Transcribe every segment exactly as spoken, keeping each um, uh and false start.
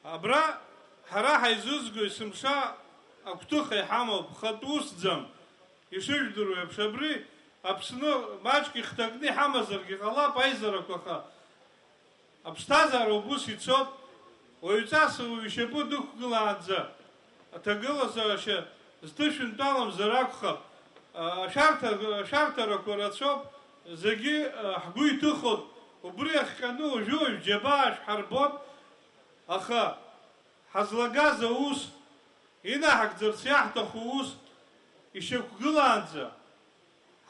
Абра ҳара ҳаизызго есымша агәҭыха иҳамоуп, хатә усӡам. Ишыжәдыруа еиԥш, абри Аԥсны маҷк ихҭакны иҳамазаргьы ҟалап аизарақәа, аха аԥсҭазаара убыс ицоит. Уаҩҵас уаҩ ишьапы дықәгылаанӡа аҭагылазаашьа зҭышәынтәаламзар акәхап. Ашәарҭа-, ашәарҭарақәа рацәоуп, зегьы ҳгәы иҭыхоит. Убри иахҟьаны уажәы-уажә џьабаа шәҳарбоит, аха ҳазлагаз аус, инаҳагӡарц иаҳҭаху ус ишьақәгылаанӡа,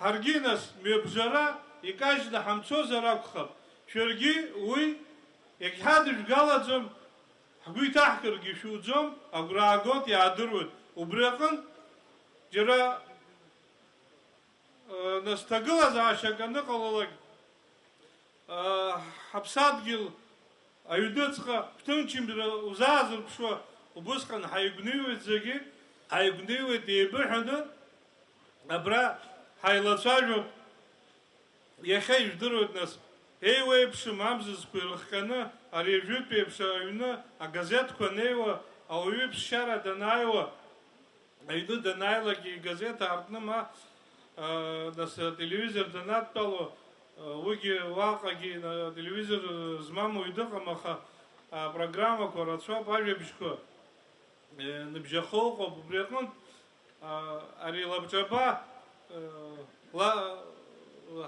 ҳаргьы нас мҩабжара икажьны ҳамцозар акәхап, шәаргьы уи иагьҳадыжәгалаӡом, ҳгәы иҭаҳкыргьы шәуӡом, агәра аагоит, иаадыруеит. Убри аҟынтә џьара, э, нас ҭагылазаашьак аныҟалалак, э, ҳаԥсадгьыл аҩныҵҟа шәҭынчымра узаазырԥшуа убысҟан ҳаигәныҩуеит зегьы, ҳаигәныҩуеит еибыҳәаны, абра ҳаилацәажәоуп. Иахьа ижәдыруеит, нас, еиуеиԥшым амзызқәа ирыхҟьаны, ари ажәытә еиԥш аҩны агазеҭқәа анеиуа, ауаҩы иԥсшьара данааиуа, аҩны данааилакгьы игазеҭ аартны ма, а, нас, ателевизор данадтәало, а, уигьы уаҟагьы, а, ателевизор змам уаҩ дыҟам, аха, а, программақәа рацәоуп, ажәабжьқәа, э, ныбжьахо ыҟоуп, убри аҟынтә, а, ари лабҿаба, э, ла-,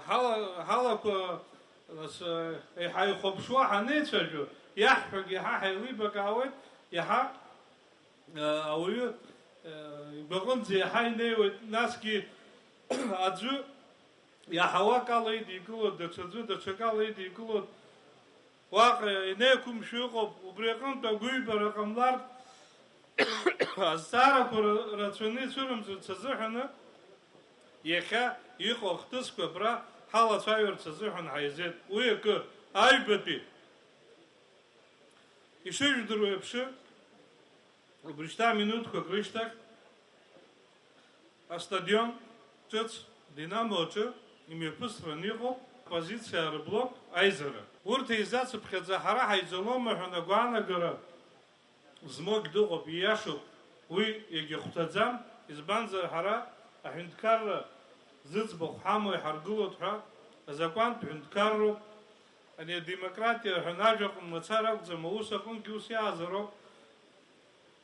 ҳала-, ҳалақәа, нас, э, иҳаихәаԥшуа ҳанеицәажәо, иаҳҳәогьы иаҳа ҳаилибакаауеит, иаҳа, э, ауаҩы, э, игәаҟынӡа иаҳа инеиуеит, насгьы аӡәы иаҳауа акала идикылоит, даҽаӡәы даҽакала идикылоит. Уаҟа инеиқәымшәо ыҟоуп, убри аҟынтә агәыҩбара ҟамлартә, азҵаарақәа ра-, рацәаны ицәырымҵырц азыҳәаны, иахьа иҟоу ахҭысқәа абра ҳалацәажәарц азыҳәан ҳаизеит. Уи акы, аҩбатәи, ишыжәдыруа еиԥш, убрижьҭеи минуҭқәак рышьҭахь, астадион ҿыц, Динамо аҿы имҩаԥысран иҟоуп оппозициа рблок Аизара. Урҭ еизацыԥхьаӡа ҳара ҳаиҵалома ҳәа агәаанагара змоугь дыҟоуп, ииашоуп, уи иагьахәҭаӡам, избанзар, ҳара аҳәынҭқарра зыӡбахә ҳамоу иҳаргылоит ҳәа азакәантә ҳәынҭқарроуп, ани адемократиа ҳәа ажәаҟны мацара акәӡам, аус аҟынгьы ус иаазароуп.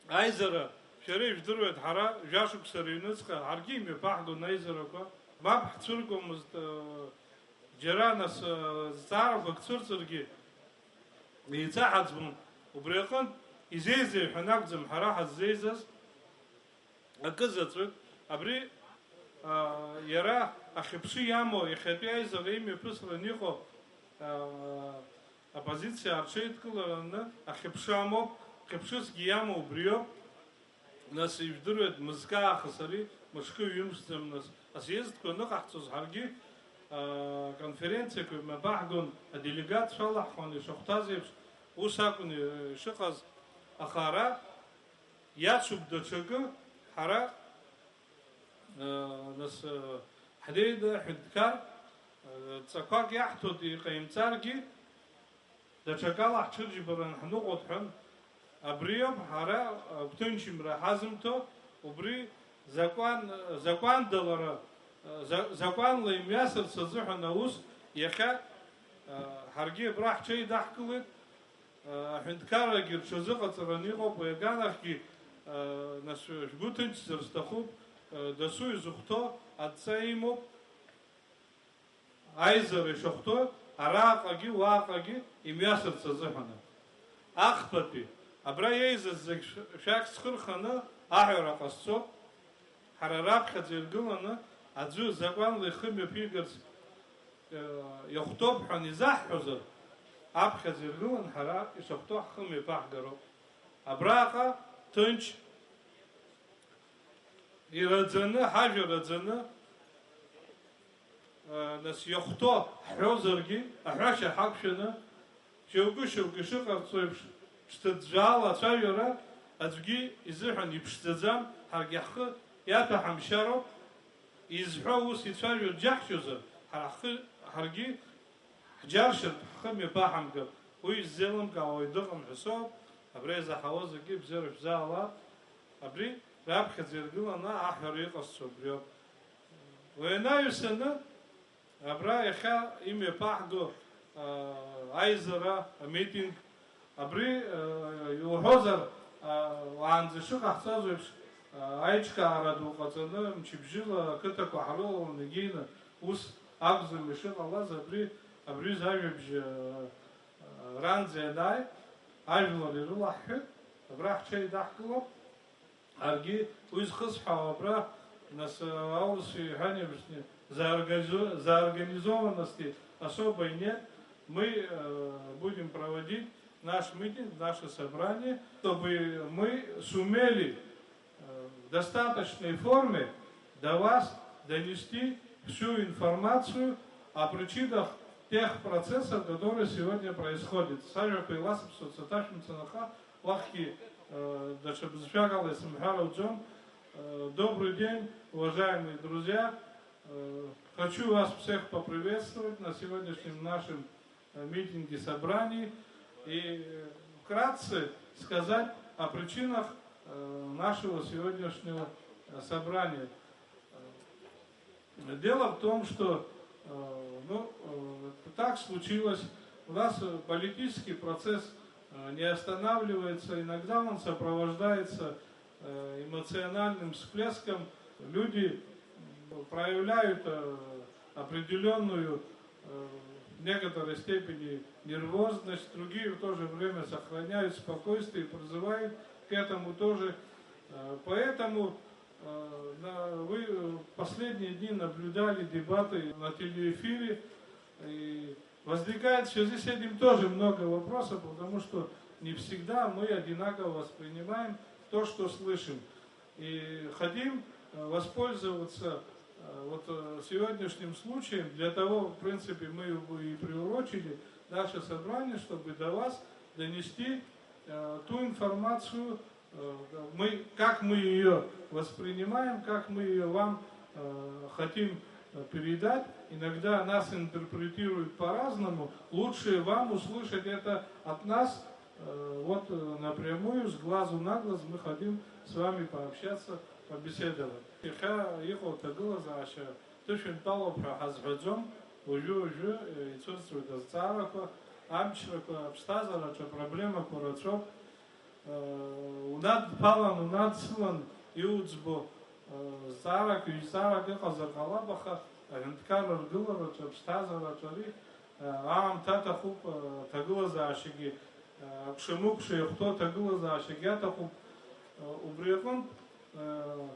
Аизара, шәара ижәдыруеит, ҳара жәашықәса рыҩныҵҟа ҳаргьы имҩаԥаҳгон аизарақәа. Мап ҳцәыргомызт, э, џьара нас, э, зҵаарақәак цәырҵыргьы еицаҳаӡбон. Убри аҟынтә изеизеи ҳәа акәӡам ҳара ҳаззеизаз акы заҵәык. Абри, а, иара ахьыԥшы иамоу, иахьатәи аизара имҩаԥысран иҟоу, а, Аппозициа аҽеидкылараны ахьыԥшамоуп, хьыԥшысгьы иамоу убриоуп. Нас ижәдыруеит, мызкы аахыс ари мышкы ҩымшӡам, нас, асъездқәа аныҟаҳҵоз ҳаргьы, аа, конференциақәа имҩаԥаҳгон, аделегатцәа алаҳхуан ишахәҭаз еиԥш, ус акәын ишыҟаз, аха ара иацуп даҽакы, ҳара Нас, ҳнеины аҳәынҭқар, ҵақәак иаҳҭоит, иҟаимҵаргьы, даҽакала ҳҽырџьбараны ҳныҟәоит ҳәан. Абри ауп ҳара агәҭынчымра ҳазымҭо, убри закәан, закәандалара, за-, закәанла имҩасырц азыҳәан аус иахьа, ҳаргьы абра ҳҽеидаҳкылеит. Аҳәынҭқаррагьы рҽазыҟаҵараны иҟоуп, уи аганахьгьы, нас, шәгәы ҭынчзар сҭахуп, дасу изыхәҭоу адҵа имоуп, аизара ишахәҭоу араҟагьы уаҟагьы имҩасырц азыҳәаны. Ахԥатәи, абра иеизаз зегь шә-, шәахь схы рханы аҳәара ҟасҵоит. Ҳара раԥхьаӡа иргыланы аӡәы закәанла ихы мҩаԥигарц, э, иахәҭоуп ҳәа изаҳҳәозар, аԥхьаӡа иргылан ҳара ишахәҭоу ҳхы мҩаԥаҳгароуп. Абраҟа ҭынч, ираӡаны, ҳажәа раӡаны, нас иахәҭоу ҳҳәозаргьы, аҳәашьа ҳақәшәаны, шьоукы-шьоукы ишыҟарҵо еиԥш, ԥшҭыӡәӡәаала ацәажәара аӡәгьы изыҳәан иԥшӡаӡам, ҳаргьы ҳхы иаҭәаҳамшьароуп, изҳәо ус ицәажәо џьаҳшьозар, ҳара ҳхы, ҳаргьы ҳџьаршьартә ҳхы мҩаԥаҳамгар, уи ззеилымкаауа уаҩ дыҟам ҳәа соуп. Абра изаҳауа зегьы бзиара шәзаалап. Абри раԥхьаӡа иргыланы аҳәара иҟасҵо абриоуп. Уи анаҩсаны, абра иахьа имҩаԥаҳго, аа, аизара, амитинг, абри, аа, иуҳәозар, аа, уаанӡа ишыҟаҳҵаз еиԥш, аа, аиҿкаара ду ҟаҵаны, мчыбжьыла ақыҭақәа ҳрылалан, егьины ус акәӡам ишыҟалаз, абри, абри аҩыза ажәабжь, аа, Аранӡа ианааи, ажәлар ирылаҳҳәеит, абра ҳҽеидаҳкылап, ҳаргьы уи зхысҳәаау абра, нас, аурыс иҳәан еиԥш, за организо-, за организованности особой нет, мы, э, будем проводить наш митинг, наше собрание, чтобы мы сумели э, в достаточной форме до вас донести всю информацию о причинах тех процессов, которые сегодня происходят. Сажәақәа еиласыԥсоит, саҭашәымҵан, аха уахьгьы, э, даҽа бызшәак ала исымҳәар ауӡом. Э, добрый день, уважаемые друзья. Э, хочу вас всех поприветствовать на сегодняшнем нашем э, митинге, собрании и, э, вкратце сказать о причинах, э, нашего сегодняшнего, э, собрания. Э, дело в том, что, э, ну, э, так случилось, у нас, э, политический процесс, э, не останавливается, иногда он сопровождается э, эмоциональным всплеском. Люди, м, проявляют, э, определённую, э, в некоторой степени нервозность, другие в то же время сохраняют спокойствие и призывают к этому тоже. Э, поэтому, э, на-, вы, э, последние дни наблюдали дебаты на телеэфире, и возникает в связи с этим тоже много вопросов, потому что не всегда мы одинаково воспринимаем то, что слышим. И хотим, э, воспользоваться, э, вот, э, сегодняшним случаем, для того, в принципе, мы его и приурочили, наше собрание, чтобы до вас донести, э, ту информацию, э, мы, как мы её воспринимаем, как мы её вам, э, хотим, э, передать. Иногда нас интерпретируют по-разному. Лучше вам услышать это от нас, э, вот, э, напрямую, с глазу на глаз мы хотим с вами пообщаться, побеседовать. Иахьа иҟоу аҭагылазаашьа ҭышәынтәалоуп ҳәа ҳазҳәаӡом, уажәы-уажәы, э, ицәырҵуеит азҵаарақәа, амчрақәа, аԥсҭазаараҿы апроблемақәа рацәоуп. Э, унадԥалан, унадсылан иуӡбо, э, зҵаарак, ҩ-зҵаарак ыҟазар ҟалап, аха аҳәынҭқарра ргылараҿы, аԥсҭазаараҿы ари, э, аамҭа аҭахуп, э, аҭагылазаашьагьы, э, акәша-мыкәша иахәҭоу аҭагылазаашьагьы аҭахуп. Э, убри аҟынтә, э,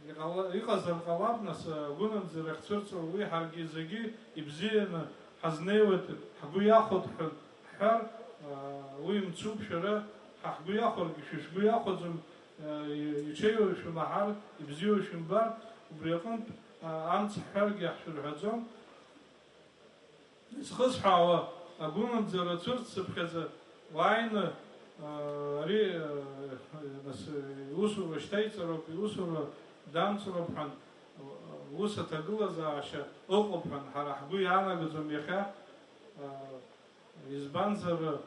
Иҟала-, иҟазар ҟалап, нас, агәынамӡара ахьцәырҵуа уи ҳаргьы зегьы ибзианы ҳазнеиуеит, ҳгәы иахәоит ҳәа ҳҳәар, аа, уи мцуп, шәара ҳа ҳгәы иахәаргьы шәа шәгәы иахәаӡом, аа, и-, иҽеиуа шәымаҳар, ибзиоу шәымбар, убри аҟынтә, аа, амц ҳҳәаргьы ҳшәырҳәаӡом. Изхысҳәаауа, агәынамӡара цәырҵцыԥхьаӡа уааины, аа, ари, аа, нас, иусура шьҭаиҵароуп, иусура дамҵроуп ҳәан, ус аҭагылазаашьа ыҟоуп ҳәан ҳара ҳгәы иаанагаӡом иахьа, аа, избанзар, аа,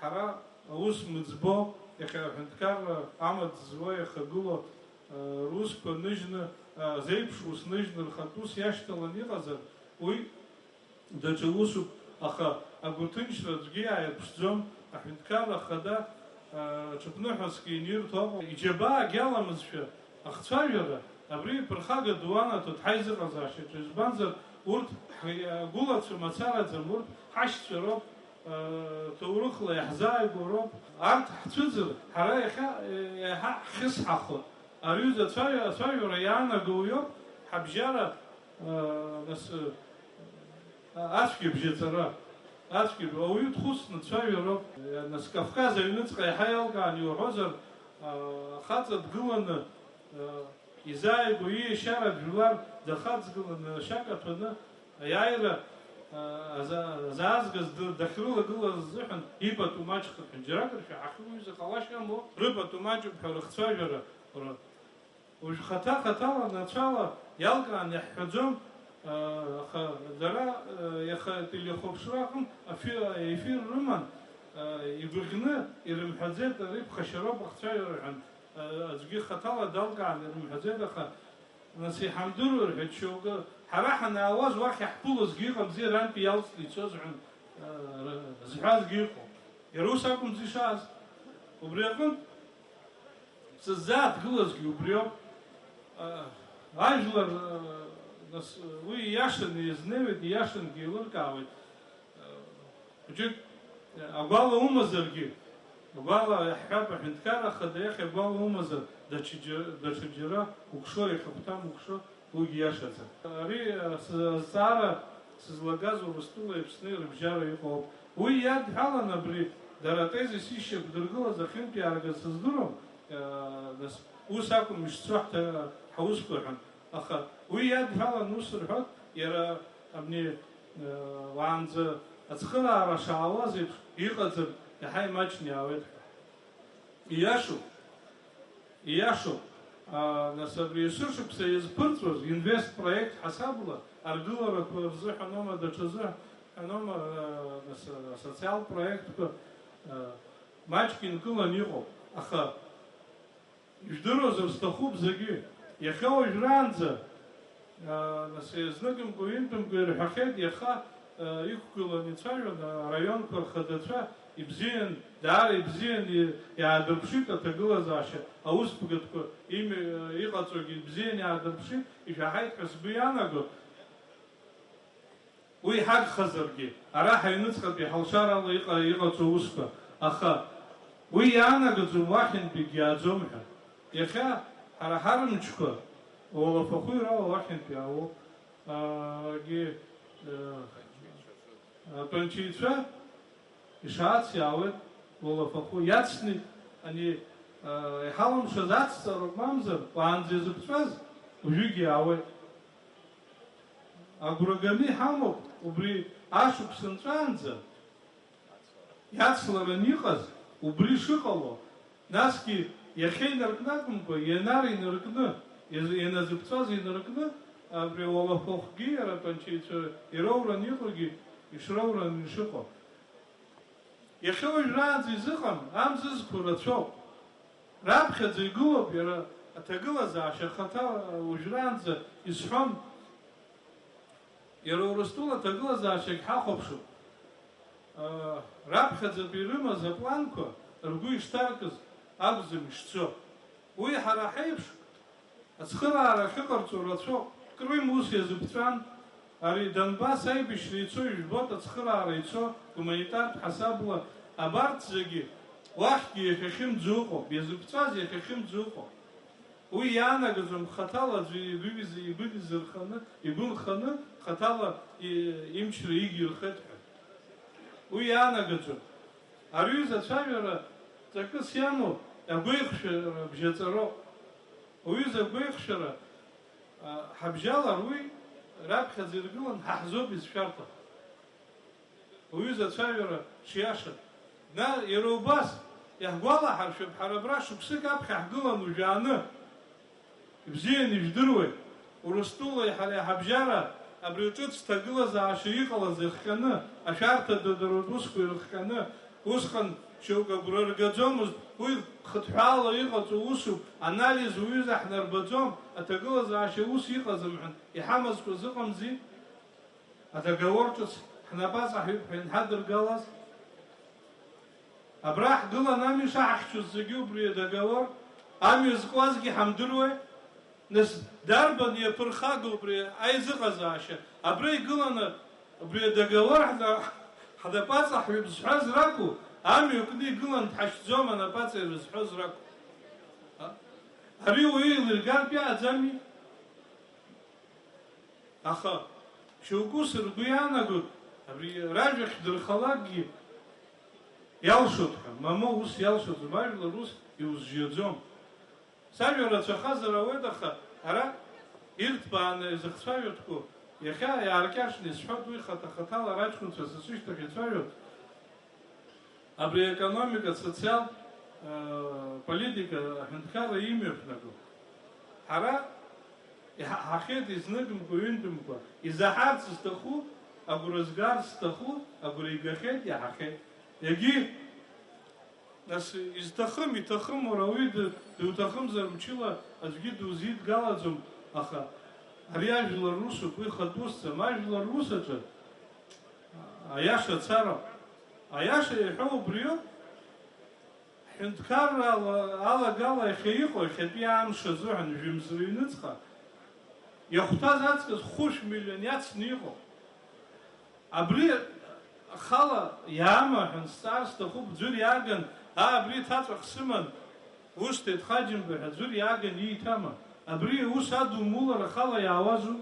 ҳара аус мыӡбо, иахьа аҳәынҭқарра амаҵ зуа иахагылоу, аа, русқәа ныжьны, аа, зеиԥш ус ныжьны рхатә ус иашьҭалан иҟазар, уи даҽа усуп, аха агәаҭынчра аӡәгьы иааирԥшӡом, аҳәынҭқарра ахада, аа, ҽыԥныҳәаск инирҭо аҟоуп. Иџьабаагьы аламызшәа ахцәажәара, абри ԥырхага ду анаҭоит ҳаизыҟазаашьаҿы, избанзар, урҭ ҳгәылацәа мацараӡам, урҭ ҳашьцәа роуп, аа, ҭоурыхла иаҳзааигәоу роуп. Арҭ ҳцәыӡыр, ҳара иахьа, еиҳа ҳхьысҳахоит. Ари ҩыза ацәажәа-, ацәажәара иаанаго уиоуп, ҳабжьара, аа, нас, аа, ацәгьа бжьаҵара, ацәгьа б-, ауаҩы дхәыцны дцәажәароуп. Нас Кавказ аҩныҵҟа еиҳа иалкааны иуҳәозар, аа, ахаҵа дгыланы, аа, изааигәоу иешьаратә жәлар дахаҵгыланы ашьа каҭәаны, аиааира, а, аза-, азаазгаз ды-, дахьрылагылаз азыҳәан ипату маҷхеит ҳәа, џьаракыр шәаҳахьуҩыза ҟалашьа амоуп, рыпату маҷуп ҳәа рыхцәажәара, р-, уажә хаҭа-хаҭала, нацәала иалкаан иаҳҳәаӡом, а, аха дара, а, иаха ателехәаԥшра аҟынтә афи-, аефир рыман, Игәаӷьны ирымҳәаӡеит, ари ԥхашьароуп ахцәажәара ҳәа, аӡәгьы хаҭала далкааны ирымҳәаӡеит, аха, нас, иҳамдыруа рҳәеит шьоукы, ҳара ҳанаауаз уахь иаҳԥылозгьы ыҟамзи, арантәи иалҵны ицоз ҳәа зҳәазгьы ыҟоуп. Иара ус акәымзи ишааз. Убри аҟынтә сыззааҭгылазгьы убриоуп. Ажәлар, нас, уи ииашаны иазнеиуеит, ииашангьы еилыркаауеит. Хәыҷык агәала умазаргьы, агәала иаҳҳәап, аҳәынҭқарра ахада иахь агәала умазар, даҽа џьа-, даҽа џьара укшо, иахьахәҭам укшо, уигьы иашаӡам. Ари, а, с-, азҵаара сызлагаз Урыстәылеи Аԥсни рыбжьара иҟоуп. Уи иадҳәалан абри, дара атезис ишьақәдыргылаз ахьынтә иааргаз сыздыруам, а, нас, ус акәым ишцо ҳҭа-, ҳаусқәа ҳәа. Аха уи иадҳәалан ус рҳәоит, иара абни, э, уаанӡа ацхыраара шаауаз еиԥш иҟаӡам, иаҳа имаҷны иаауеит ҳәа. Ииашоуп, ииашоуп. А, нас абри есышықәса иазԥырҵуаз инвест проект ҳасабла аргыларақәа рзыҳәаноума, даҽазыҳәаноума, э, нас, асоциалтә проектқәа, э, маҷк инкылан иҟоуп. Аха Ижәдыруазар сҭахуп зегьы. Иахьа уажәраанӡа, аа, нас, зныкымкәа-ҩынтәымкәа ирҳәахьеит, иаха, аа, иқәгыланы ицәажәон араионқәа рхадацәа, ибзиан, даара ибзиан и-, иаадырԥшит аҭагылазаашьа, аусбгатәқәа ими-, иҟаҵогьы ибзиан иаадырԥшит, ишәаҳаит ҳәа сгәы иаанагоит. Уи ҳагхазаргьы, ара ҳаҩныҵҟатәи ҳалшарала иҟа-, иҟаҵоу усқәа, аха уи иаанагаӡом уахьынтәигь иааӡом ҳәа. Иахьа ҳара ҳарымчқәа уалафахәы ирауа уахьынтә иаауоуп. Аагьы, э, атәанчеицәа ишаац иаауеит уалафахәы. Иацны ани, э, иҳалымшаз ацҵароуп, мамзар, уаанӡа иазықәҵәаз уажәыгь иаауеит. Агәра ганы иҳамоуп убри ашықәс нҵәаанӡа иацларан иҟаз, убри шыҟало, насгьы иахьа инаркны акәымкәа, ианар инаркны, иаз-, ианазыԥҵәаз инаркны, абри ауалафахәгьы иара атәанчеицәа ироуран иҟоугьы ишроуран ишыҟоу. Иахьа уажәраанӡа изыҟам амзызқәа рацәоуп. Раԥхьаӡа игылоуп иара аҭагылазаашьа ахаҭа уажәраанӡа исҳәон. Иара Урыстәыла аҭагылазаашьагь ҳахәаԥшып. Раԥхьаӡатәи ирымаз апланқәа ргәы ишҭаркыз акәӡам ишцо. Уи ҳара ҳаиԥш Ацхыраара ахьыҟарҵо рацәоуп. Крым ус иазыԥҵәан. Ари Донбасс аибашьра ицо ижәбоит, ацхыраара ицо, гуманитартә ҳасабла абарҭ зегьы уахьгьы иахьахьымӡо ыҟоуп, иазыԥҵәаз иахьахьымӡо ыҟоуп. Уи иаанагаӡом хаҭала аӡәы игәы изы-, игәы изырханы, игәы нханы, хаҭала и-, имчра игирхеит ҳәа. Уи иаанагаӡом. Ари ҩыза ацәажәара ҵакыс иамоу агәеиӷьшәара бжьаҵароуп. Уҩыза агәеиӷьшәара, а, ҳабжьалар уи раԥхьаӡа иргылан ҳа ҳзоуп изшәарҭахо. Уҩыза ацәажәара шиаша. На, иара убас, иаҳгәалаҳаршәап, ҳара абра шықәсык аԥхьа ҳгылан уажәааны. Ибзианы ижәдыруеит, Урыстәылеи ҳареи ҳабжьара абри аҿыц ҭагылазаашьа иҟалаз ирхҟьаны, ашәарҭададаратә усқәа ирыхҟьаны, усҟан шьоук агәра ргаӡомызт, уи хыҭҳәаала иҟаҵоу усуп, анализ уҩыза ҳнарбаӡом, аҭагылазаашьа ус иҟаӡам ҳәа иҳамазкуаз ыҟамзи? Адоговор ҿыц ҳнапаҵаҳҩып ҳәа ианҳадыргалаз, абра ҳгылан ами ишаҳхьчоз зегьы убри адоговор, амҩа зкуазгьы ҳамдыруеи? Нас, дарбан иаԥырхагоу убри аизыҟазаашьа? Абра игыланы убри адоговор ҳна-, ҳнапаҵаҳҩып зҳәаз ракәу, амҩа кны игылан дҳашьҭӡом анапаҵаҩра зҳәоз ракәу? А? Ари уаҩы еилиргартә иааӡами? Аха шьоукы ус ргәы иаанагоит, абри ражәахь дырхалакгьы иалшоит ҳәа, мамоу, ус иалшаӡом, ажәлар ус иузжьаӡом. Сажәа рацәахазар ауеит, аха ара ирҭбааны изыхцәажәатәқәоу, иахьа иааркьаҿны исҳәоит, уи хаҭа-хаҭала раҷкәынцәа са сышьҭахь ицәажәоит. Абри аекономика, асоциалтә, э, политика аҳәынҭқарра имҩаԥнаго. Ҳара иҳаҳахьеит изныкымкәа-ҩынтәымкәа, изаҳарц зҭаху, агәра згарц зҭаху, агәра игахьеит, иаҳахьеит. Егьи Нас изҭахым, иҭахым, уара уаҩы ды-, дыуҭахымзар мчыла аӡәгьы дузидгалаӡом, аха ари ажәлар русуп, уи хатә усӡам. Ажәлар рус аҿы аиаша цароуп. Аиаша иҳәо убриоуп. Ҳҳәынҭқарра ала-, алагала иахьа иҟоу, иахьатәи амш азыҳәан, жәымз рыҩныҵҟа иахәҭаз аҵкыс хәышә миллион иацны иҟоуп. Абри ахала иаама ҳәа сҵаар сҭахуп, ӡәыр иааган, аа, абри ҭаҵәах сыман, ус ҭеҭхаџьымба ҳәа ӡәыр иааган ииҭама? Абри аус адумулар ахала иаауазу?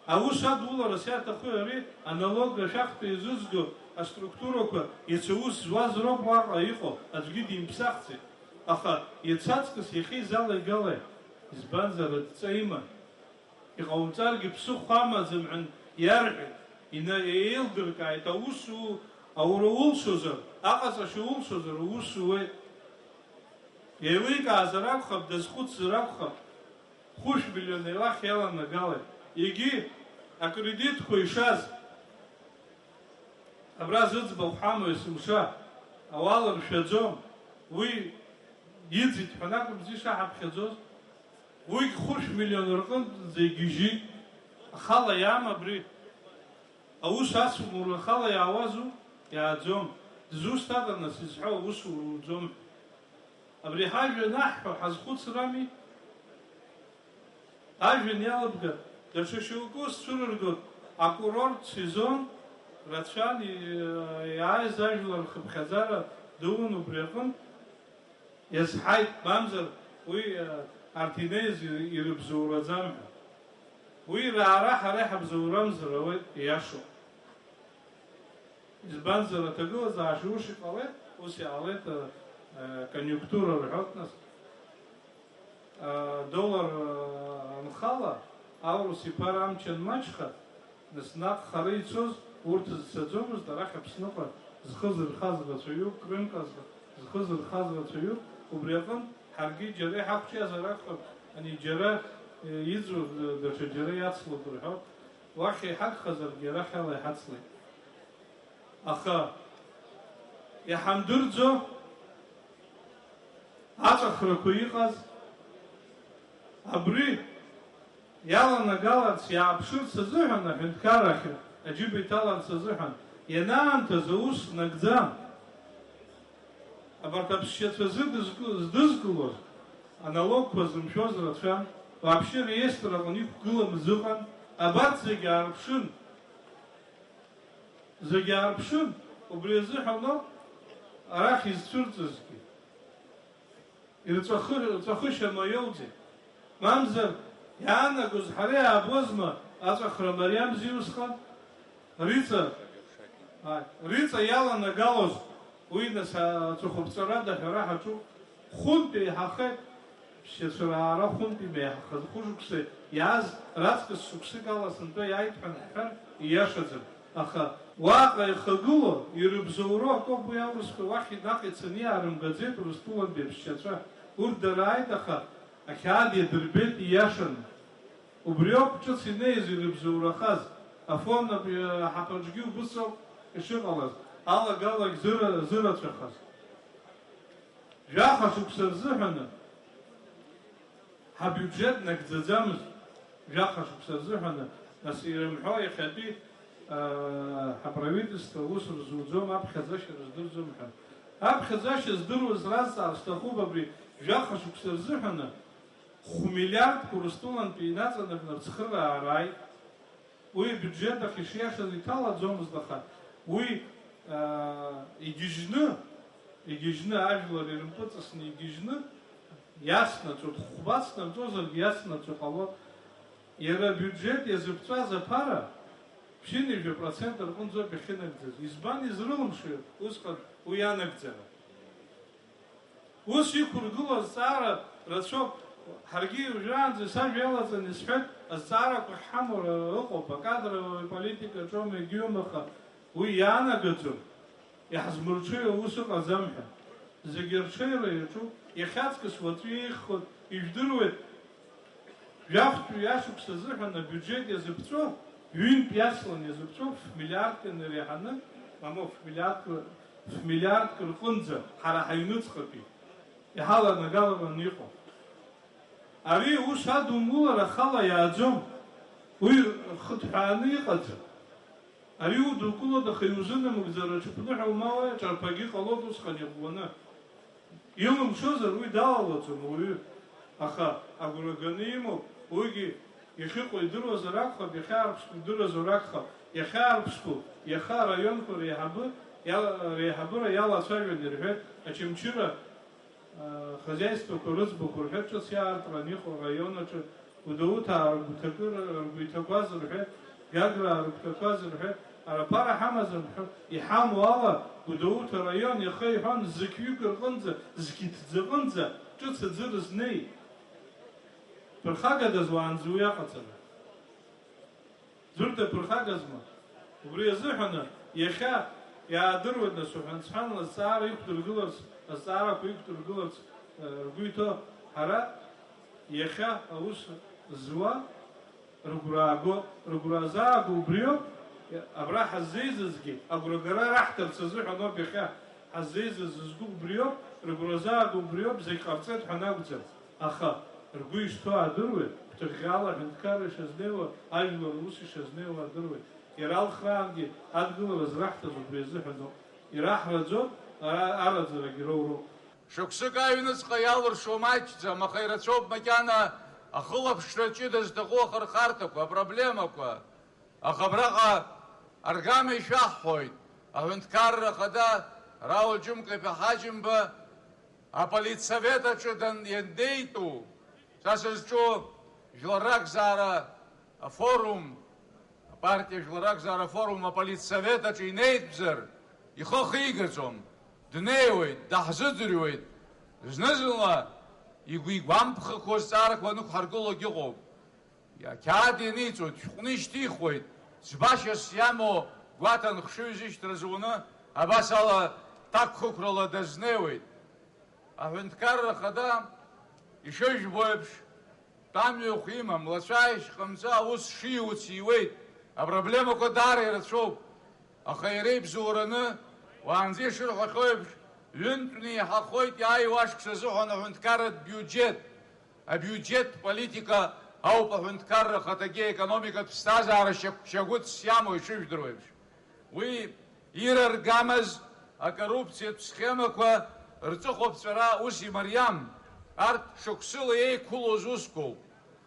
Аус адуларас иаҭаху ари аналог ашәахтәы иазызго аструктурақәа иацы аус зуаз роуп уаҟа иҟоу, аӡәгьы димԥсахӡеит. Аха иацы аҵкыс иахьа изалагалеи? Избанзар, адҵа иман. Иҟаумҵаргьы ԥсыхәа амаӡам ҳәа иарҳәеит, ина-, еилдыркааит, аус у-, аура улшозар, аҟаҵашьа улшозар, аус ууеит. Еиликаазар акәхап, дазхәыцзар акәхап, хәышә миллион еилах иаланагалеит. Егьи акредитқәа ишаз, абра зыӡбахә ҳамоу есымша, ауал ршәаӡом, уи иӡит ҳәа акәымзи ишаҳаԥхьаӡоз. Уигь хәышә миллион рҟынӡа игьежьит. Ахала иаама абри? Аус ацума, уара, ахала иаауазу? Иааӡом. Дызусҭада, нас, изҳәо аус уруӡом ҳәа? Абри ҳажәҩан аҳҳәо ҳазхәыцрами? Ажәҩан иалабга, даҽа шьоукы ус цәырыргоит, акурорттә сезон рацәан, и-, иааиз ажәлар рхыԥхьаӡара дуун убри аҟынтә. Иазҳаит, мамзар уи, э, арҭ инеиз ир-, ирыбзоураӡам ҳәа. Уи раара ҳара иҳабзоурамзар ауеит, ииашоуп. Избанзар, аҭагылазаашьа ус иҟалеит, ус иҟалеит, э, э, конъюнктура рҳәоит нас. Э, доллар, э, анхала, аурыс иԥара амч анмаҷха, нас наҟ хара ицоз урҭ зцаӡомызт, арахь Аԥсныҟа зхы зырхаз рацәаҩуп, Крымҟа зхы зырхаз рацәаҩуп, убри аҟынтә ҳаргьы џьара иҳақәҿиазар акәхап, ани џьара, э, иӡуа, э, даҽа џьара иацлоит рҳәо, уахь иҳагхазаргьы арахь ала иҳацлеит. Аха иҳамдырӡо аҵәахрақәа иҟаз, абри иаланагаларц, иааԥшырц азыҳәан, аҳәынҭқарра ахь аџьыба иҭаларц азыҳәан, ианаамҭаз аус нагӡан. Абарҭ аԥсшьацәа зыдызкы-, здызкылоз, аналогқәа зымшәоз рацәан, вообще реестр аҟны иқәгыламыз ыҟан, абарҭ зегьы аарԥшын. Зегьы аарԥшын, убри азыҳәан ауп арахь изцәырҵызгьы. Ирҵәахы-, рҵәахышьа маиоуӡеит. Мамзар, иаанагоз ҳара иаабозма аҵәахра мариамзи усҟан? Риҵа, ааи, Риҵа иаланагалоз уи нас ацәыхәыԥҵәарада ҳәара ҳаҿуп. Хәынтә еиҳахеит, ԥсшьацәа раара хәынтә имеиҳахаз хәышықәса иааз раҵкыс шықәсык ала сынтәа иааит ҳәа ҳҳәар ииашаӡам. Аха уаҟа ихагылоу, ирыбзоуроу акоуп уи аурысқәа уахь наҟ ицаны иаарымгаӡеит Урыстәылантәи аԥсшьацәа. Урҭ дара ааит, аха ақьаад иадырбеит ииашаны. Убриоуп ҿыц инеиз ирыбзоурахаз, Афон аҳаԥаҿгьы убыс ауп ишыҟалаз, алагалагь зыра-, зырацәахаз. Жәаха шықәса рзыҳәаны ҳабиуџьет нагӡаӡамызт, жәаха шықәса рзыҳәаны, нас ирымҳәо иахьатәи, аа, ҳаправительство аус рзуӡом, аԥхьаӡашьа рыздырӡом ҳәа. Аԥхьаӡашьа здыруаз разҵаар сҭахуп абри, жәаха шықәса рзыҳәаны хә-миллиардк Урыстәылантәи инаҵанакны ацхыраара ааит. Уи абиуџьет ахь ишиашаз иҭалаӡомызт, аха уи, аа, игьежьны, игьежьны, ажәлар ирымпыҵасны игьежьны, иацнаҵоит, хәба цнаҵозаргьы иацнаҵо ҟалон. Иара абиуџьет иазыԥҵәаз аԥара ԥшьынҩажәа процент рҟынӡоуп иахьынагӡаз. Избан изрылымшои усҟан уи анагӡара? Ус иқәыргылоу азҵаара рацәоуп. Ҳаргьы уажәраанӡа сажәа иалаҵаны исҳәеит, азҵаарақәа ахьҳамоу ра-, ыҟоуп, акадровая политика аҿоума, егьиума, аха уи иаанагаӡом, иаҳзмырҽеиуа ус ыҟаӡам ҳәа. Зегьы рҽеира иаҿуп, иахьаҵкыс уаҵәы еиӷьхоит, ижәдыруеит, жәафтәи ашықәс азыҳәан абиуџьет иазыԥҵәо, ҩынтә иацлан иазыԥҵәо ф-миллиардк ианареиҳаны, мамоу, ф-миллиардк Фмилиардк рҟынӡа ҳара ҳаҩныҵҟатәи иҳаланагалараны иҟоу. Ари ус адумулара ахала иааӡом, уи хыҭҳәааны иҟаӡам. Ари удукылоит, аха иузынамыгӡар аҽыԥныҳәа умоуеи, аҿарԥагьы ҟалоит усҟан иӷәӷәаны. Илымшозар, уи далалаӡом ауаҩы, аха агәра ганы имоуп, уигьы иахьыҟоу идыруазар акәхап, иахьаарԥшқәоу идыруазар акәхап, иахьаарԥшқәоу, иаха араионқәа реиҳабы, иала-, реиҳабыра иалацәажәон ирҳәеит, Очамчыра, аа, хозяйствақәа рыӡбахә рҳәеит, ҿыц иаартран иҟоу араион аҿы Гәдоуҭаа ргәҭакы, ргәы иҭақәаз рҳәеит, Гаграа рыгәҭақәаз рҳәеит, ара ԥара ҳамаӡам ҳәа иҳамоу ала, Гәдоуҭа араион иаха иҳәон зқьҩык рҟынӡа, зқьы ҭӡаҟынӡа ҿыц аӡы рызнеит. Ԥырхагадаз уаанӡа уи аҟаҵара? Ӡәыр даԥырхагазма? Убри азыҳәаны, иахьа иаадыруеит, нас, уҳәан-сҳәанла азҵаара иқәдыргыларц, азҵаарақәа иқәдыргыларц, э, ргәы иҭоу ҳара, иахьа аус зуа рыгәра аагоит, рыгәра азааго убриоуп, абра ҳаззеизазгьы агәрагара раҳҭарц азыҳәаноуп иахьа ҳаззеизаз зызку убриоуп, рыгәра азааго убриоуп, зегь ҟарҵеит ҳәа анакәӡам. Аха ргәы ишҭоу аадыруеит, гәҭыӷьӷьаала аҳәынҭқарра ишазнеиуа, ажәлар рус ишазнеиуа аадыруеит. Иара алхраангьы адгылара зраҳҭаз убри азыҳәаноуп. Ираҳраӡоит, ара араӡарагьы роуроуп. Шықәсык аҩныҵҟа иалыршо маҷӡам, аха ирацәоуп макьана ахылаԥшра ҷыда зҭаху ахырхарҭақәа, апроблемақәа. Аха абраҟа аргама ишәаҳҳәоит, аҳәынҭқарра ахада Рауль Џьумка-иԥа Ҳаџьымба аполитсовет аҿы дан-, ианнеитәу, са сызҿу жәлар ракзаара афорум, апартиа Жәлар ракзаара афорум аполитсовет аҿы инеитәзар, ихы ахигаӡом. Днеиуеит, даҳзыӡырҩуеит. Зны-зынла игәы игәамԥхақәоу азҵаарақәа анықәҳаргылогь ыҟоуп. Ақьаад ианиҵоит, шәҟәны ишьҭихуеит, ӡбашьас иамоу гәаҭан хшыҩзышьҭра зуны, абас ала такәхықәрала дазнеиуеит. Аҳәынҭқарра Ахада ишыжәбо еиԥш, тәамҩахә имам, лацәааихьҟамҵа аус шиуц иуеит. Апроблемақәа даара ирацәоуп. Аха иара ибзоураны, уаанӡа ишырҳәахьоу еиԥш, ҩынтәны иаҳахоит иааиуа ашықәс азыҳәан аҳәынҭқарратә биуџьет. Абиуџьеттә политика ауп аҳәынҭқарра ахаҭагьы аекономикатә ԥсҭазаара шьагә-, шьагәыҭс иамоу ишыжәдыруа еиԥш. Уи ираргамаз акоррупциатә схемақәа рҵыхәаԥҵәара ус имариам. Арҭ шықәсыла еиқәылоз усқәоуп.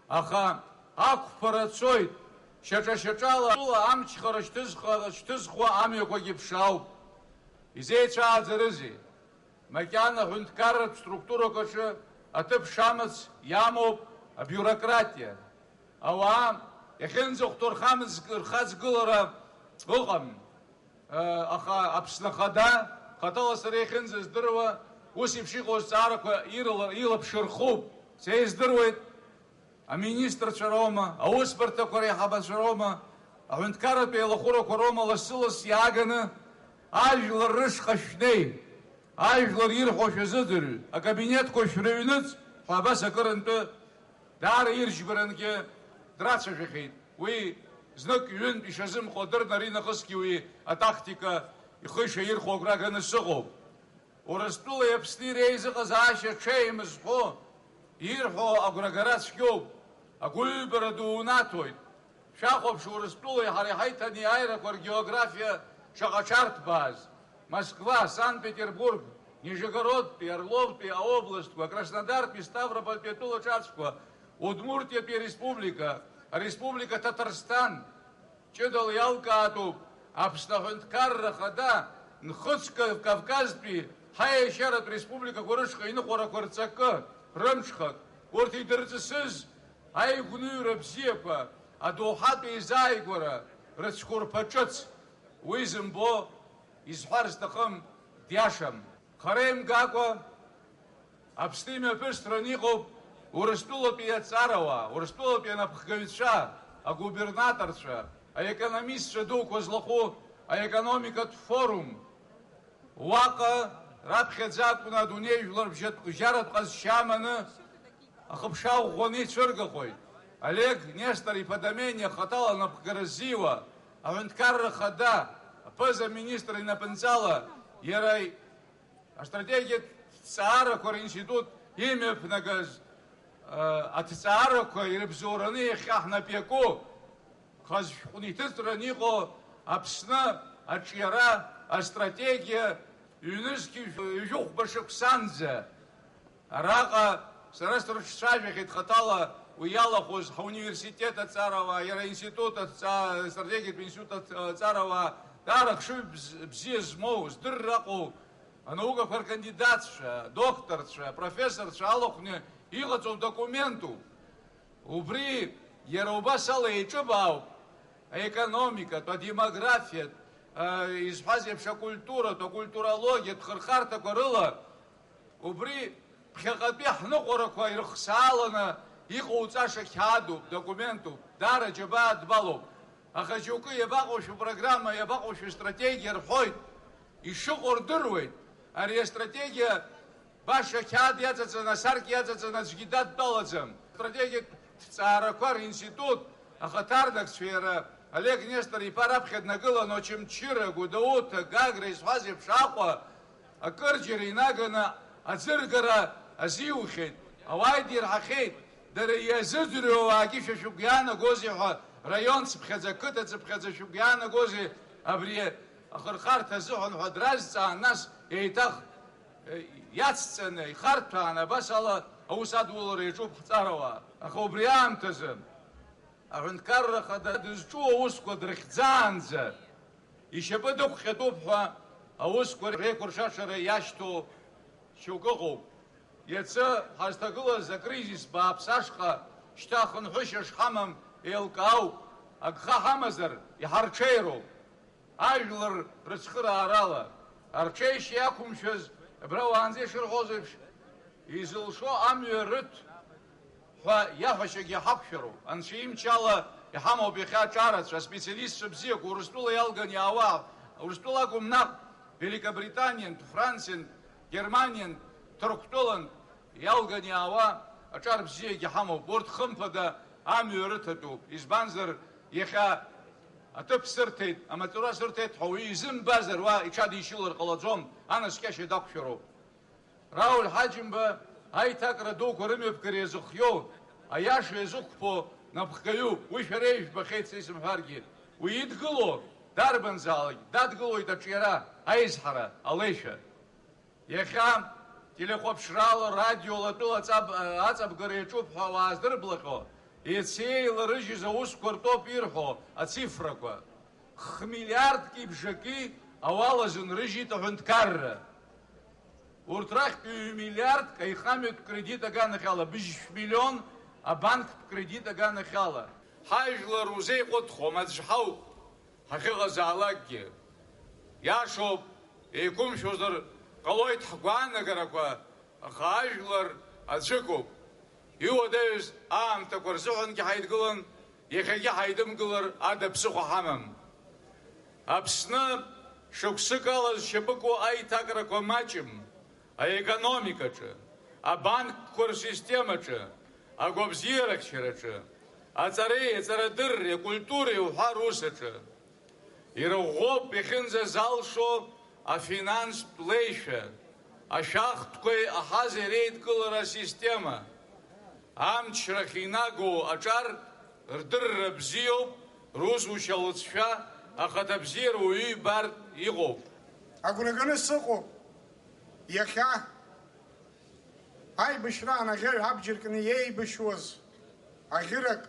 Аха ақәԥара цоит, шьаҿа-шьаҿала амчхара шьҭызхуа, шьҭызхуа амҩақәагьы ԥшаауп. Изеицәааӡарызеи? Макьана аҳәынҭқарратә структурақәа рҿы аҭыԥ шамац иамоуп абиурократиа. Ауаа иахьынӡахәҭоу рхамҵ-, рхаҵгылара ыҟам. Аха Аԥсны Ахада, хаҭала сара иахьынӡаздыруа, ус еиԥш иҟоу азҵаарақәа ирыла-, илаԥш рхуп. Сеиздыруеит, аминистрцәа роума, аусбарҭақәа реиҳабацәа роума, аҳәынҭқарратә еилахәырақәа роума лассы-ласс иааганы ажәлар рышҟа шәнеи, ажәлар ирҳәо шәазыӡырҩ, акабинетқәа шәрыҩныҵ ҳәа абас акырынтәы даара иржәбарангьы драцәажәахьеит. Уи знык-ҩынтә ишазымхо адырны аринахысгьы уи атактика ихы ишаирхәо агәра ганы сыҟоуп. Урыстәылеи Аԥсни реизыҟазаашьа ҽеим зҳәо, ирҳәо агәрагара цәгьоуп, агәыҩбара ду унаҭоит. Шәахәаԥш, Урыстәылеи ҳареи ҳаиҭанеиааирақәа ргеографиа шаҟа ҽарҭбааз. Москва, Санкт-Петербург, Нижегородтәи, Орловтәи аобласттәқәа, Краснодартәи, Ставропольтәи атәыла ҿацәқәа, Удмуртиатәи ареспублика, ареспублика Ҭаҭарсҭан, ҷыдала иалкаатәуп Аԥсны аҳәынҭқарра Ахада Нхыҵ Кавказтәи ҳаиашьаратә республикақәа рышҟа иныҟәарақәа рҵакы, рымҽхак, урҭ идырҵысыз аигәныҩра бзиақәа, адоуҳатә еизааигәара, рыцәқәырԥа ҿыц. Уи зымбо изҳәар зҭахым диашам. Хара имгакәа, Аԥсны имҩаԥысран иҟоуп Урыстәылатәи аҵарауаа, Урыстәылатәи анапхгаҩцәа, агубернаторцәа, аекономистцәа дуқәа злахәу аекономикатә форум. Уаҟа раԥхьаӡа акәны адунеи жәлар бжьатә-, бжьаратә ҟазшьа аманы ахыԥша ӷәӷәаны ицәыргахоит. Олег Нестор-иԥа Домениа хаҭала анапхгара ззиуа, аҳәынҭқарра Ахада, аԥыза-министр инапынҵала Иара астратегиатә ҭҵаарақәа ринститут имҩаԥнагаз, э, аҭҵаарақәа ирыбзоураны иахьа ҳнап иаку, хаз шәҟәны иҭыҵран иҟоу Аԥсны аҿиара астратегиа ҩнызқь ҩажәихәба шықәсанӡа. Араҟа сара срыҿцәажәахьеит хаҭала уи иалахәыз ҳауниверситет аҵарауаа, иара аинститут аҭҵаа-, астратегиатә институт аҭ-, аҵарауаа, даара хшыҩ бз-, бзиа змоу, здырра аҟоу, анаукақәа ркандидатцәа, адокторцәа, апрофессорцәа алахәны иҟаҵоу документуп. Убри иара убас ала еиҿыбаауп аекономикатә, адемографиатә, а, изҳәаз еиԥш, акультуратә, акультурологиатә хырхарҭақәа рыла. Убри ԥхьаҟатәи ҳныҟәарақәа ирыхсааланы иҟоуҵаша қьаадуп, документуп, даара џьабаа дбалоуп. Аха џьоукы иабаҟоу шәыпрограмма, иабаҟоу шәыстратегиа рҳәоит. Ишыҟоу рдыруеит. Ари астратегиа баша қьаад иаҵаҵаны, асаркьа иаҵаҵаны аӡәгьы дадтәалаӡам. Астратегиатә ҭҵаарақәа ринститут ахаҭарнакцәа иара Олег Нестор-иԥа раԥхьа днагылан, Очамчыра, Гәдоуҭа, Гагра изҳәаз еиԥш Аҟәа, акырџьара инаганы аӡыргара азиухьеит, ауаа идирҳахьеит, дара иазыӡырҩуа ауаагьы шәа шәыгәы иаанагозеи ҳәа, раион цыԥхьаӡа, қыҭа цыԥхьаӡа шәыгәы иаанагозеи абри ахырхарҭа азыҳәан ҳәа дразҵаан, нас еиҭах, э, иацҵаны, ихарҭәаан, абас ала аус адулара иаҿуп ҳҵарауаа. Аха убри аамҭазы аҳәынҭқарра Ахада дызҿу аусқәа дрыхьӡаанӡа ишьапы дықәҟьатәуп ҳәа аусқәа реикәыршашара иашьҭоу шьоукы ыҟоуп. Иацы ҳазҭагылаз акризис бааԥс ашҟа шьҭа хынҳәышьа шҳамам еилкаауп, агха ҳамазар иҳарҽеироуп. Ажәлар рыцхыраарала, арҽеишьа иақәымшәаз, абра уаанӡа ишырҳәоз еиԥш, изылшо амҩа рыҭ ҳәа иаҳәашьагьы ҳақәшәароуп. Анцәа имчала иҳамоуп иахьа аҿарацәа, аспециалистцәа бзиақәа, Урыстәыла иалган иаауа, Урыстәыла акәым, наҟ Великобританиантә, Франциантә, Германиантә, Ҭырқәтәылантә иалган иаауа аҿар бзиагьы ҳамоуп. Урҭ хымԥада амҩа рыҭатәуп. Избанзар, иахьа аҭыԥ сырҭеит, амаҵура сырҭеит ҳәа уаҩы изымбазар, уа иҽадишьылар ҟалаӡом, анаскьашьа дақәшәароуп. Рауль Ҳаџьымба аиҭакра дуқәа рымҩаԥгара иазыхиоу, аиаша иазықәԥо напхгаҩуп, уи шәара ижәбахьеит, са исымҳәаргьы. Уи идгыло дарбанзаалак дадгылоит аҿиара, аизҳара, алеишәа. Иахьа телехәаԥшрала, радиола атәыла аҵаб-, аҵабгара иаҿуп ҳәа уааздырблаҟьо, иацы еиларыжьыз аусқәа ртәоуп ирҳәо ацифрақәа. Хмиллиардки бжаки ауал азынрыжьит аҳәынҭқарра. Урҭ рахьтә ҩ-миллиардк аихамҩатә кредит аганахьала, быжьшә миллион абанктә кредит аганахьала. Ҳажәлар узеиҟәыҭхом, аӡә ҳауп ҳахьыҟазаалакгьы. Иашоуп, еиқәымшәозар ҟалоит ҳгәаанагарақәа, аха ажәлар аӡәыкоуп. Иуадаҩыз аамҭақәа рзыҳәангьы ҳаидгылан, иахьагьы ҳаидымгылар ада ԥсыхәа ҳамам. Аԥсны шықәсык ала зшьапы куа аиҭакрақәа маҷым, аекономикаҿы, абанкқәа рсистемаҿы, агәабзиарахьчараҿы, аҵареи, аҵарадырреи, акультуреи уҳәа рус аҿы. Ирыӷәӷәоуп иахьынӡазалшо афинанстә леишәа, ашәахтәқәеи аҳазеи реидкылара асистема. Амчрахь инагоу аҿар рдырра бзиоуп, русушьа лыҵшәа, ахаҭабзиара уаҩы ибартә иҟоуп. Агәра ганы сыҟоуп иахьа аибашьраан аӷьеҩ абџьар кны иеибашьуаз аӷьырак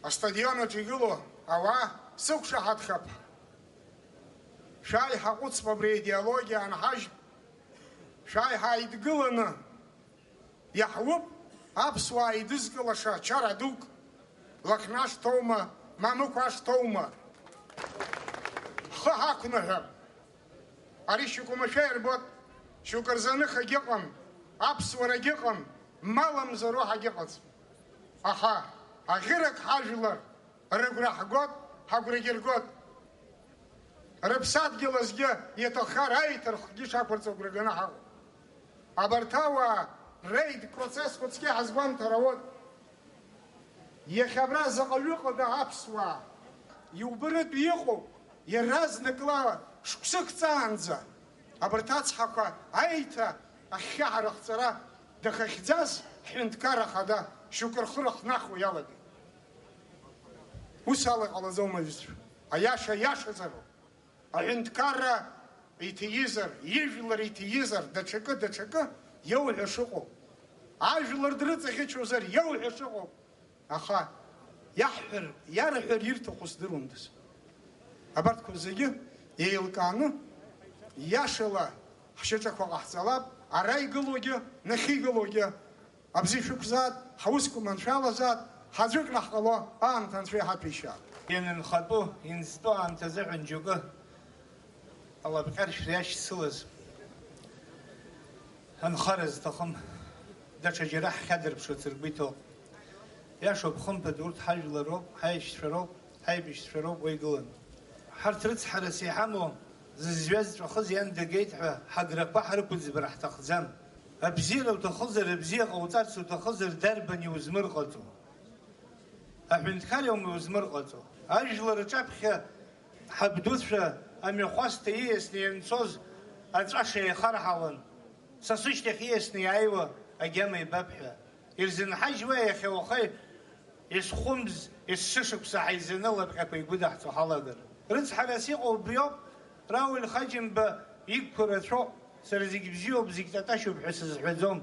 астадион аҿы игылоу ауаа сықәшаҳаҭхап. Шәааи ҳаҟәыҵп абри аидеологиа анҳажь, шәааи ҳааидгыланы иаҳуп аԥсуаа еидызкылаша чара дук, Лакнаш ҭоума, Мамықә ашҭоума? Ҳхы ҳақәныҳәап. Ари шьоукы уамашәа ирбоит, шьоукы рзы аныхагь ыҟам, аԥсуарагь ыҟам, маламзар уаҳагь ыҟаӡам. Аха аӷьырак ҳажәлар рыгәра ҳгоит, ҳагәрагьы ргоит. Рыԥсадгьыл азгьы иаҭаххар аиҭархәгьы шақәырҵо агәра ганы ҳаҟоуп. Абарҭ ауаа реидк процесс хәыцкьа ҳазгәамҭар ауеит. Иахьа абра заҟаҩы ыҟада аԥсуаа? Иубаратәы иҟоуп. Иаразнакла шықәсык ҵаанӡа абарҭ ацҳақәа аиҭа ахьхьаҳара ҟаҵара дахьахьӡаз ҳҳәынҭқарра ахада шьоукы рхы рыхнахуа иалагеит. Ус ала иҟалаӡом, аҩызцәа. Аиаша иашазароуп. Аҳәынҭқарра иҭиизар, ижәлар иҭиизар, даҽакы, даҽакы иауҳәо шыҟоу. Ажәлар дрыҵаӷьычозар иауҳәо шыҟоу. Аха иаҳҳәар, иарҳәар ирҭаху здыруандаз. Абарҭқәа зегьы еилкааны, иашала ҳшьаҿақәа ҟаҳҵалап, ара игылоугьы, нахьигылоугьы. Абзиа шәықәзааит, ҳаусқәа маншәалазааит, ҳаӡәыкны ҳҟало аамҭа Анцәа иҳаҭәеишьаап. Ианынхатәу, ианстәу аамҭазыҳәан џьоукы алапҟьаршәра иашьцылаз анхара зҭахым, даҽа џьара ҳхьадырԥшырц ргәы иҭоуп. Иашоуп, хымԥада, урҭ ҳажәлар роуп, ҳаишьцәа роуп, ҳаибашьцәа роуп уа игылан. Ҳарҭ рыцҳарас иҳамоу, зызҩаз ҵәахыз иан дагеит ҳәа ҳаграқәа ҳрықәыӡбар ҳҭахӡам. Абзиара уҭахызар, абзиа ҟауҵарц уҭахызар, дарбан иузмырҟаҵо? Аҳәынҭқар иоума иузмырҟаҵо? Ажәлар рҿаԥхьа ҳабдуцәа амҩахәасҭа ииасны ианцоз аҵәаша еихарҳалан, са сышьҭахь ииасны иааиуа агьама ибап ҳәа. Ирзынҳажьуа иахьа уаха есхәымз, есышықәса ҳаизаны лапҟьақәа игәыдаҳҵо ҳалагар. Рыцҳарас иҟоу убриоуп, Рауль Хаџьымба игқәа рацәоуп, сара зегь бзиоуп, зегь ҭаташьуп ҳәа сызҳәаӡом.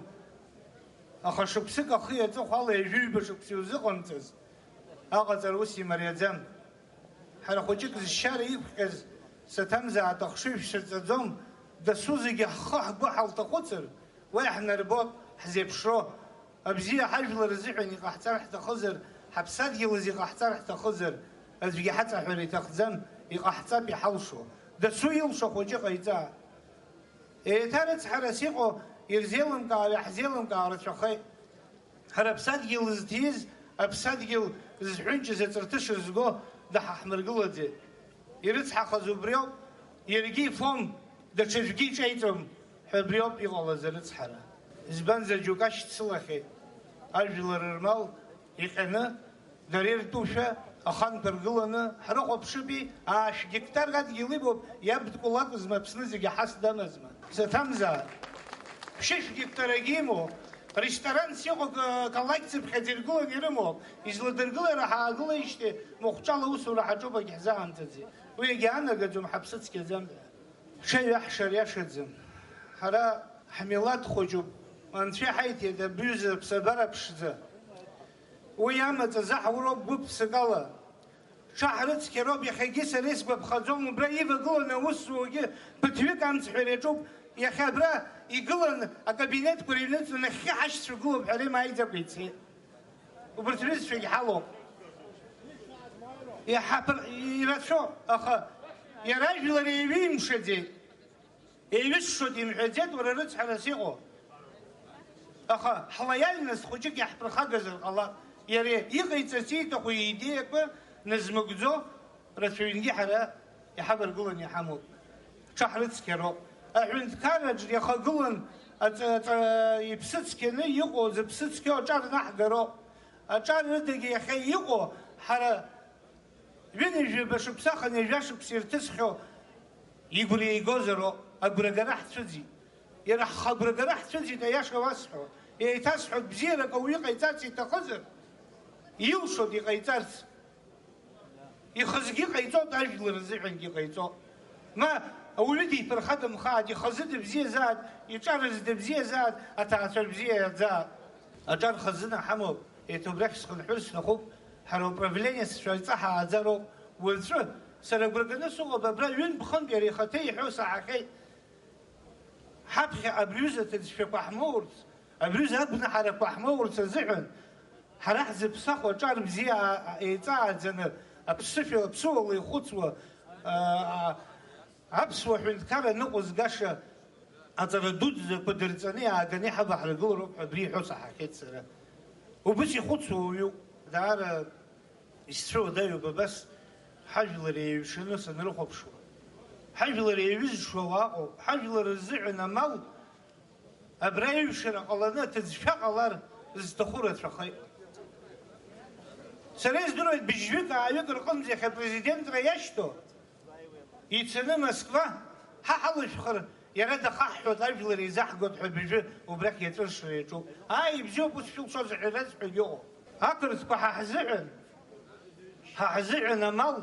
Аха шықәсык ахи аҵыхәала ҩажәи ҩба шықәса иузыҟамҵаз аҟаҵара ус имариаӡам. Ҳара хәыҷык зшьара иқәҟьаз саҭамзааит ахшыҩ шәсырҵаӡом, дасу зегьы ҳхы-ҳгәы ҳалҭахәыцыр, уа иаҳнарбоит ҳзеиԥшроу. Абзиа ҳажәлар рзыҳәан иҟаҳҵар ҳҭахызар, ҳаԥсадгьыл азы иҟаҳҵар ҳҭахызар, аӡәгьы ҳаҵаҳәара иҭахӡам, иҟаҳҵап иҳалшо. Дасу илшо ахәыҷы ҟаиҵа. Еиҭа рыцҳарас иҟоу ирзеилымкаауа иаҳзеилымкаауа рацәахеит. Ҳара аԥсадгьыл зҭиз, аԥсадгьыл зҳәынҷыз аҵарҭыша зго даҳаҳмыргылаӡеит. Ирыцҳахаз убриоуп, иаргьы ифом, даҽаӡәгьы иҿеиҵом ҳәа абриоуп иҟалаз арыцҳара. Избанзар, џьоук ашьцылахьеит, ажәлар рмал иҟьаны, дара иртәушәа аханқәа ргыланы, ҳрыхәаԥшыпи, аашә гектар адгьыл имоуп, иаб дкулакузма, Аԥсны зегьы ҳас дамазма? Саҭамзааит. Ԥшьышә гектарагьы имоуп, ресторанс иҟоу ка-, калақьцыԥхьаӡа иргыланы ирымоуп, изладыргылара ҳаагылеижьҭеи махәҿала аусура ҳаҿуп, агьҳзаамҭаӡеит. Уи агьаанагаӡом, ҳаԥсы цқьаӡам ҳәа. Ҽаҩаҳшар иашаӡам. Ҳара ҳмилаҭ хәыҷуп, Анцәа иҳаиҭеит абҩыза аԥсабара ԥшӡа. Уи амаҵ азаҳуроуп гәык-ԥсыкала. Ҽаҳрыцқьароуп, иахьагьы сара исгәаԥхаӡом, убра ивагыланы аус зуагьы ԥыҭҩык амцҳәара иаҿуп, иахьа абра игылан акабинетқәа рыҩныҵны нахьхьи ҳашьцәа гылоуп ҳәа римааиӡакәа ицеит. Убарҭ рҩызцәагь ҳалоуп. Иҳаԥыр-, ирацәоуп, аха иара ажәлар еиҩимшаӡеит. Еиҩысшоит имҳәаӡеит, уара рыцҳарас иҟоу. Аха ҳлоиальность хәыҷык иаҳԥырхагазар ҟалап. Иара иҟаиҵарц ииҭаху иидеиақәа назмыгӡо рацәаҩнгьы ҳара иҳаваргыланы иҳамоуп. Ҽаҳрыцқьароуп. Аҳәынҭқарраҿ иахагылан аҵа-, аҵа-, иԥсы цқьаны иҟоу зыԥсы цқьоу аҿар наҳгароуп. Аҿар рыдагьы иахьа иҟоу ҳара Ҩынҩажәаба шықәсахан ҩажәа шықәса ирҭысхьоу игәра игозароуп, агәрагара ҳцәыӡит. Иара ҳхы агәрагара ҳцәыӡит, аиаша уасҳәо. Еиҭасҳәоит, бзиарак ауаҩы иҟаиҵарц иҭахызар, илшоит иҟаиҵарц. Ихазгьы ҟаиҵоит, ажәлар рзыҳәангьы ҟаиҵоит. Ма ауаҩы диԥырхагамхааит, ихазы дыбзиазааит, иҿараз дыбзиазааит, аҭаацәа рбзиа иаӡааит. Аҿар хазына ҳамоуп, еиҭа убрахь схынҳәыр сҭахуп, ҳара управление сцәа иҵаҳааӡароуп. Уаҵәы, сара агәра ганы сыҟоуп, абра ҩынтә-хынтә иара ихаҭа иҳәо саҳахьеит. Ҳаԥхьа абри аҩыза аҭыӡшәақәа ҳмоурц, абри аҩыза агәнаҳарақәа ҳмоурц азыҳәан, ҳара ҳзыԥсахуа аҿар бзиа еиҵааӡаны, аԥсышәала, аԥсыуала ихәыцуа, аа, аԥсуа ҳәынҭқарра ныҟәызгаша аҵара дуӡӡақәа дырҵаны иааганы иҳаваҳаргылароуп ҳәа абри иҳәо саҳахьеит сара. Убыс ихәыцуа уаҩуп, даара исцәыуадаҩуп абас ҳажәлар еиҩшаны санрыхәаԥшуа. Ҳажәлар еиҩызшуа уааҟоуп, ҳажәлар рзыҳәан амал абра аиҩшара ҟаланы аҭыӡшәа ҟалар зҭаху рацәахеит. Сара издыруеит, быжьҩык-ааҩык рҟынӡа иахьа апрезидентра иашьҭоу Ицаны Москва, ҳа ҳалышәхыр, иара дахаҳҳәоит, ажәлар еизаҳгоит ҳәа абыржәы убрахь иаҵәыршра иаҿуп. Ааи, ибзиоуп, ус шәылшозар ҳәа ирасҳәогьы ыҟоуп. Ақырҭқәа ҳа ҳзыҳәан, ҳа ҳзыҳәан амал,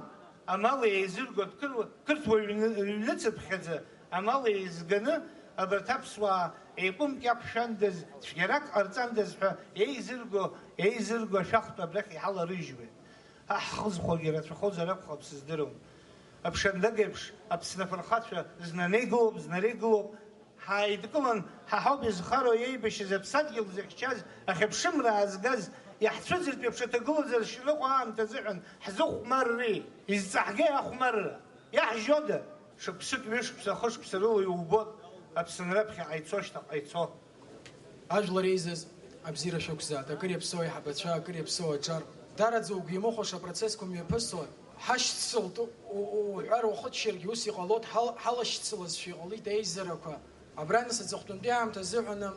амал еизыргоит, қыр-, қырҭуа ҩны-, ҩныцыԥхьаӡа амал еизганы абарҭ аԥсуаа еиҟәымк иақәшәандаз, цәгьарак ҟарҵандаз ҳәа еизырго, еизырго ашәахтә абрахь иҳаларыжьуеит. Ҳа ҳхы зхәагьы рацәахозар акәхап, сыздыруам. Аԥшандага еиԥш, Аԥсны афырхацәа знанеигылоуп, знарегылоуп. Ҳааидкылан, ҳа ҳауп изхароу, еибашьыз аԥсадгьыл зыхьчаз, ахьыԥшымра аазгаз, иаҳцәыӡыртә еиԥш аҭагылазаашьа ныҟәо аамҭа азыҳәан ҳзыхәмарри? Изҵаҳгеи ахәмарра? Иаҳжьода? Шықәсык, ҩышықәса, хышықәса рыла иубоит Аԥсынра ԥхьаҟа ицо, шьҭахьҟа ицо. Ажәлар еизаз абзиара шәықәзааит, акыр иаԥсоу аиҳабацәа, акыр иаԥсоу аҿар. Дараӡа угәы имыхәаша апроцессқәа мҩаԥысуа, ҳашьцылт у-, у-, уҳәар ухыччаргьы ус иҟалоит, ҳал-, ҳалашьцылазшәа иҟалеит аизарақәа. Абра нас аҵыхәтәантәи аамҭа азыҳәаны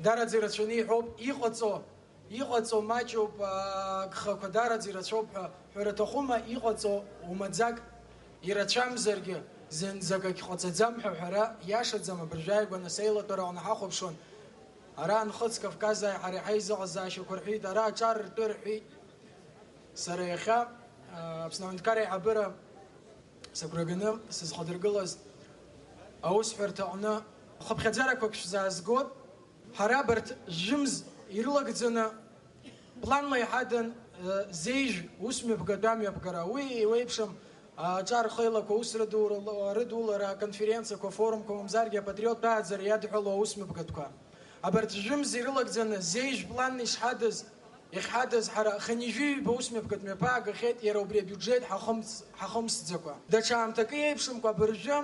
дараӡа ирацәаны иҳәоуп, иҟаҵо, иҟаҵо маҷуп, аа, гхақәа дараӡа ирацәоуп ҳәа ҳәара аҭахума, иҟаҵо умаӡак, ирацәамзаргьы, зынӡак агь ҟаҵаӡам ҳәа ҳәара иашаӡам, абыржәы ааигәа нас аилатәара аҟны ҳахәаԥшуан. Ара Нхыҵ Кавказааи ҳареи ҳаизыҟазаашьақәа рҳәеит, ара аҿар ртәы рҳәеит. Сара иахьа, аа, Аԥсны аҳәынҭқарра аиҳабыра сыгәра ганы сызхадыргылаз аусҳәарҭа аҟны хыԥхьаӡарақәак шәзаазгоит. Ҳара абарҭ жәымз ирылагӡаны планла иҳадан, э, зежә усмҩаԥгатә амҩаԥгара. Уи еиуеиԥшым, а, аҿар хеилақәа, ус рыдур-, рыдулара, аконференциақәа, афорумқәа, мамзаргьы апатриоттә ааӡара иадҳәалоу аусмҩаԥгатәқәа. Абарҭ жәымз ирылагӡаны зежә планла ишҳадыз, иахьҳадыз ҳара хынҩажәи ҩба усмҩаԥгатә мҩаԥаагахьеит, иара убри абиуџьет ҳахымц-, ҳахымсӡакәа. Даҽа аамҭакы еиԥшымкәа абыржәы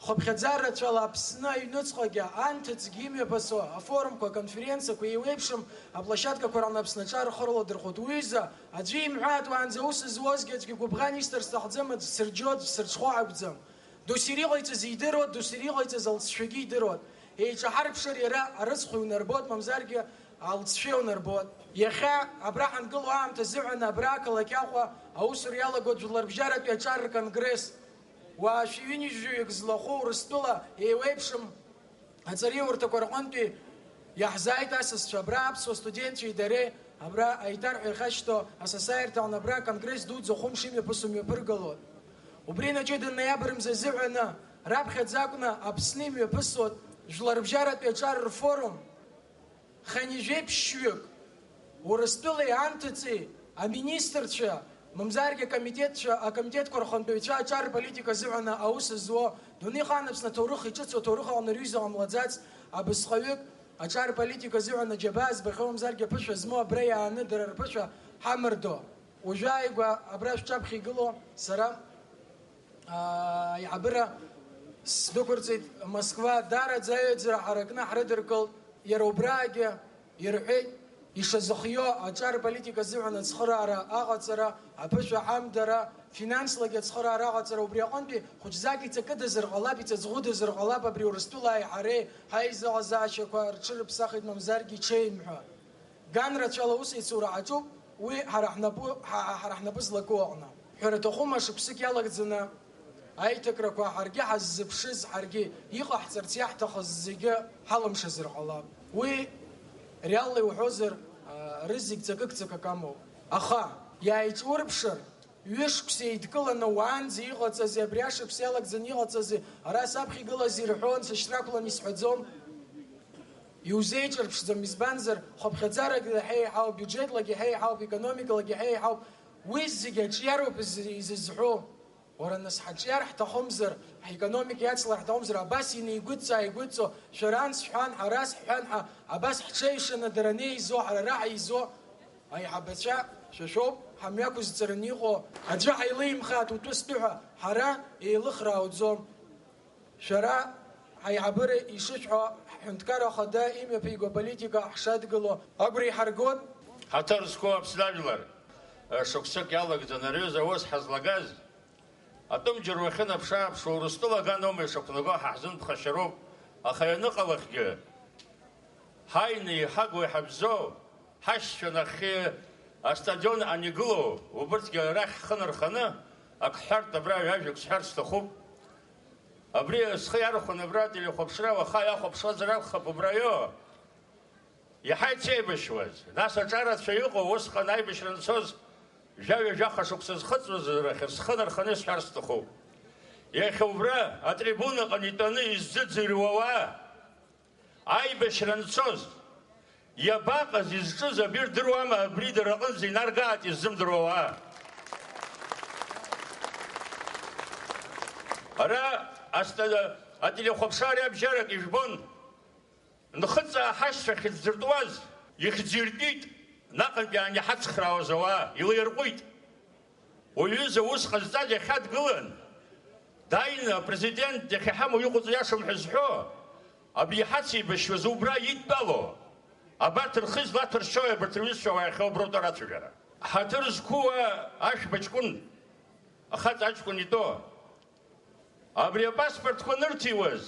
Хыԥхьаӡара рацәала Аԥсны аҩныҵҟагьы анҭыҵгьы имҩаԥысуа афорумқәа, аконференциақәа еиуеиԥшым аплощадкақәа рҟны Аԥсны аҿар рхы рладырхәоит. Уҩыза, аӡәы имҳәааит, уаанӡа аус зуазгьы аӡәгьы гәыбӷан исҭар сҭахӡам, аӡә сырџьоит, сырҽхәо акәӡам. Досир иҟаиҵаз идыруеит, Досир иҟаиҵаз алҵшәагьы идыруеит. Еиҿаҳарԥшыр иара арыцхә иунарбоит, мамзаргьы алҵшәа иунарбоит. Иахьа абра ҳангылоу аамҭа азыҳәан абра ақалақь Аҟәа аусура иалагоит Жәларбжьаратәи аҿар рконгресс. Уаа шәи ҩынҩажәаҩык злахәу Урыстәыла еиуеиԥшым аҵараиурҭақәа рҟынтәи иаҳзааит асасцәа, абра аԥсуа студентцәеи дареи, абра аитар ҳәа иахьашьҭоу асасааирҭаҟны абра аконгресс дуӡӡа хәымш имҩаԥысуа мҩаԥыргалоит. Убри инаҷыданы ноиабр мза азыҳәаны раԥхьаӡа акәны Аԥсны имҩаԥысуеит Жәларбжьаратәи аҿар рфорум. Хынҩажәеиԥшьҩык Урыстәылеи анҭыҵи аминистрцәа, мамзаргьы акомитетцәа, акомитетқәа рхантәаҩцәа аҿар рполитика азыҳәан аус зуо, дунеихаан Аԥсны аҭоурых иҿыцу, аҭоурых аҟны рҩыза ҟамлаӡац абысҟаҩык аҿар рполитика азыҳәан аџьабаа збахьоу, мамзаргьы аԥышәа змоу абра иааны дара рԥышәа ҳамырдо. Уажәы ааигәа абра шәҿаԥхьа игылоу сара, аа, аиҳабыра сдәықәырҵеит Москва, даараӡа аҩаӡара ҳаракны ҳрыдыркылт, иара убраагьы ирҳәеит, ишазыхио аҿар рполитика азыҳәан ацхыраара аҟаҵара, аԥышәа ҳамдара, финанслагьы ацхыраара аҟаҵара, убри аҟынтәи хәыҷӡак иҵакыдазар ҟалап, иҵаҵӷәыдазар ҟалап абри Урыстәылааи ҳареи ҳаизыҟазаашьақәа рҽырыԥсахит, мамзаргьы иҽеим ҳәа. Ган рацәала аус еицура ҳаҿуп, уи ҳара ҳнапы, ҳа-, ҳара ҳнапы злаку аҟны. Ҳәара аҭахума, шықәсык иалагӡаны аиҭакрақәа ҳаргьы ҳаззыԥшыз, ҳаргьы иҟаҳҵарц иаҳҭахыз зегьы ҳалымшазар ҟалап. Уи реалла иуҳәозар, а, рызегь ҵакык-ҵакык амоуп. Аха, иааиҿурԥшыр, Ҩышықәса еидкыланы уаанӡа иҟаҵази, абри ашықәс иалагӡаны иҟаҵази, ара саԥхьа игылази рҳәон, сышьҭрақәлан исҳәаӡом. Иузеиҿырԥшӡом, избанзар, хыԥхьаӡарагьы ҳәа еиҳауп, биуџьетлагьы ҳәа еиҳауп, економикалагьы ҳәа еиҳауп. Уи зегьы аҿиароуп изы-, изызҳәо. Уара, нас, ҳаҿиар ҳҭахымзар, ҳекономика иацлар ҳҭахымзар, абас инеигәыдҵа-ааигәыдҵо, шәара анс шәҳәан, ҳара ас ҳҳәан ҳәа, абас ҳҽеишаны дара анеизо, ҳара ара ҳаизо, аиҳабацәа шәа шәоуп, ҳамҩақәызҵараны иҟоу, аӡәы ҳаилеимхааит утәы-стәы ҳәа, ҳара еилыхра ауӡом. Шәара ҳаиҳабыра ишышәҳәо, ҳҳәынҭқарра ахада имҩаԥиго аполитика ҳшадгыло агәра иҳаргоит. Ҳаҭыр зқәу Аԥсны ажәлар, шықәсык иалагӡаны рҩыза аус ҳазлагаз, атәым џьара уахьынаԥш-ааԥшуа Урыстәыла аганоума ишақәнаго ҳа ҳзын ԥхашьароуп, аха ианыҟалахгьы, ҳааины иҳагу иҳабзоу, ҳашьцәа нахьхьи астадион анигылоу, убырҭгьы арахь ҳхы нарханы, ак ҳҳәартә абра ҩажәак сҳәар сҭахуп. Абри схы иархәаны абра ателехәаԥшра уаха иахәаԥшуазар акәхап убра ио. Иаҳа ицеибашьуаз, нас аҿарацәа иҟоу усҟан аибашьра анцоз жәаҩа-жәаха шықәса зхыҵуаз рахь схы нарханы исҳәар сҭахуп. Иахьа убра атрибунаҟны итәаны изӡыӡырҩуа ауаа, аибашьра анцоз, иабаҟаз, изҿыз абри рдыруама, абри дара рҟынӡа инаргааит иззымдыруа ауаа. Ара аста-, ателехәаԥшра абжьарак ижәбон. Нхыҵаа ҳашьцәа ахьыӡыртуаз, ихьӡиртәит, наҟынтәи ан иҳацхраауаз ауаа, илаирҟәит. Уҩыза ус ҟазҵаз иахьадгылан, дааины апрезидент иахьаҳамоу иҟоуҵо иашам ҳәа зҳәо, абри иҳацеибашьуаз убра идтәалоу, абарҭ рхы излаҭәаршьои абарҭ рҩызцәа уаахьоу аброута рацәажәара? Ҳаҭыр зқәу ашәба ҷкәын, ахаҵа аҷкәын итәоу. Абри апаспортқәа анырҭиуаз,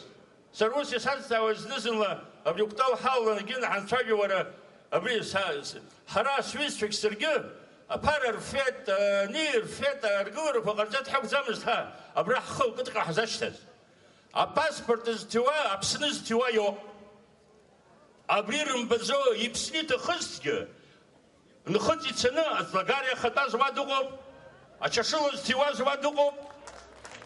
сара ус исазҵаауаз зны-зынла абри Кәтол ҳалалангьы анҳанцәажәо, уара, абри са, с-, ҳара сҩызцәагь саргьы аԥара рфеит, ани рфеит, аргыларақәа ҟарҵеит ҳәа акәӡамызт ҳа абра ҳхы лкыдҟьо ҳзашьҭаз. Апаспорт зҭиуа, Аԥсны зҭиуа иоуп. Абри рымбаӡо, иԥсны иҭахызҭгьы, нхыҵ ицаны аӡлагара иахатәаз уа дыҟоуп, ачашыла зҭиуаз уа дыҟоуп.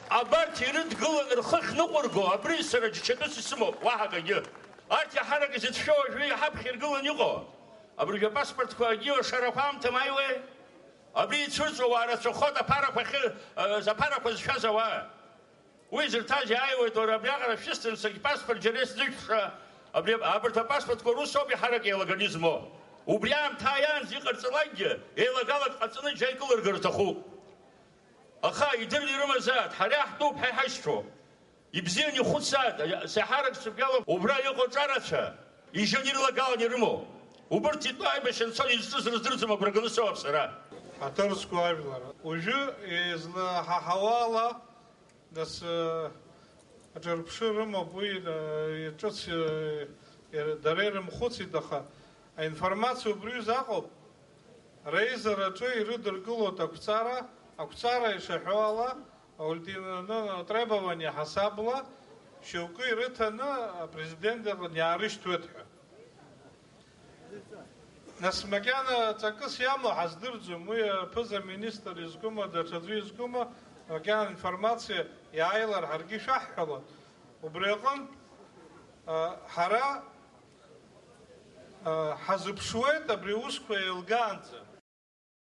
Абарҭ ирыдгыланы рхы ахьныҟәырго, абри сара џьшьатәыс исымоуп, уаҳа акагьы. Арҭ иаҳарак изыцәшәо уажәы иҳаԥхьа иргыланы иҟоу, абыржәы апаспортқәа агьиуа шарақәа аамҭа маиуеи? Абри ицәырҵуа уаа рацәахоит аԥарақәа ахьы-, э, аԥарақәа зшәаз ауаа. Уи зырҭаз иааиуеит, уара, абриаҟара шәысҭан, саргь паспорт џьара исзышәша, абри, абарҭ апаспортқәа русоуп иҳарак еилаганы измоу. Убри аамҭа ааиаанӡа иҟарҵалакгьы, еилагалак ҟаҵаны џьа икылыргар рҭахуп. Аха идырны ирымазааит, ҳара иаҳтәуп ҳәа иҳашьҭоу. Ибзианы ихәыцааит, сеиҳарак сыгәгьала убра иҟоу аҿарацәа, ижьаны ирылагаланы ирымоу. Убырҭ итәы аибашьра анцо изҿыз рыздырӡом агәра ганы соуп сара. Ҳаҭыр зқәу ажәлар. Уажәы излаҳаҳауа ала, Нас, э, аҿырԥшы рымоуп, уи, э, ҿыц, э, дара ирымхәыцит, аха аинформациа убри аҩыза аҟоуп. Реизараҿы ирыдыркылоит ақәҵара, ақәҵара ишаҳәо ала, аультиматум, атребование ҳасабла шьоукы ирыҭаны апрезидент иҟны иаарышьҭуеит ҳәа. Нас макьана ҵакыс иамоу ҳаздырӡом, уи аԥыза-министр изкума, даҽаӡәы изкума, макьана информациа иааилар ҳаргьы ишәаҳҳәалон. Убри аҟынтә, а, ҳара, а, ҳазыԥшуеит абри аусқәа еилгаанӡа.